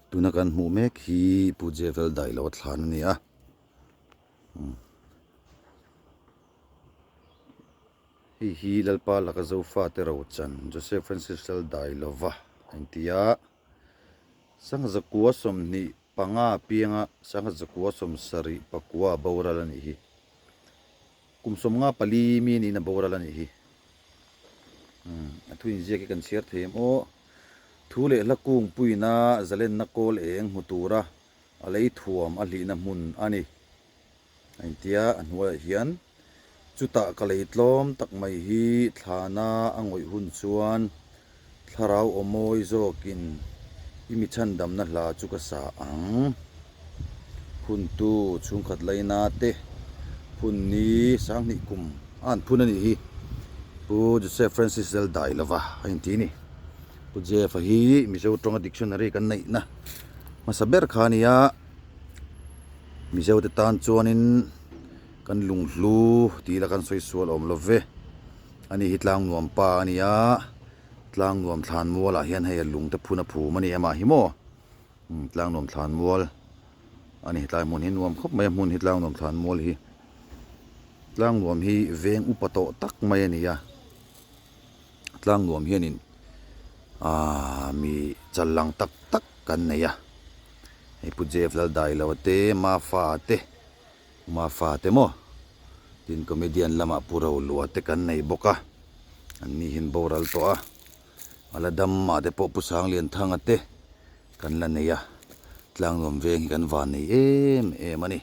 Tuna kan hmuh mek hi Pu Jevel Dailo thlan a ni a. Hei hi Lalpa laka Zofate rochan Joseph Francis Laldailova a inti a. Sangha 125 pianga sangha 179 a boral a nih hi. Kum 54 mi niin a boral a nih hi. Umm a thu inziak hi kan chhiar thei em aw. Thu leh hla kung puina zalenna kawl eng hmu tura a lei thuam a hlihna hmun a ni. A intia a hnuaiah hian chutah ka lei tlawm tak mai hi thlana a ngawih hun chuan thlarau aw mawi zawkin i mi chhandamna hla chu ka sa ang. Phuntu chhungkhat laina te phun ni 2000 kum a an phun a nih hi Pu Joseph Francis Laldailova a inti a ni. Pu Jeff-a hi Mizo tawnga dictionary kan neihna hmasa ber kha a ni a. Mizote tan chuanin kan lunghlu tih ila kan sawi sual awm lo ve. Ani hi tlang nuam pa a ni a, tlang nuam thlan mualah hian hei a lung te phun a phum a ni amah hi maw. Umm tlang nuam thlan mual a ni tlai hmun hi nuam khawp mai a hmun hi tlang nuam thlan mual hi. Tlang nuam hi veng upa tawh tak mai a ni a. Tlang nuam hianin aaa mi chal lang tak tak kan nei a hei Pu Jeff Laldailo te Mafa te Mafa te maw tin comedian lamah Pu Rolua te kan nei bawk a an ni hian boral tawh a a la dam mah te pawh Pu Sanglianthanga te kan la nei a tlang nuam veng hi kan van nei em em a ni.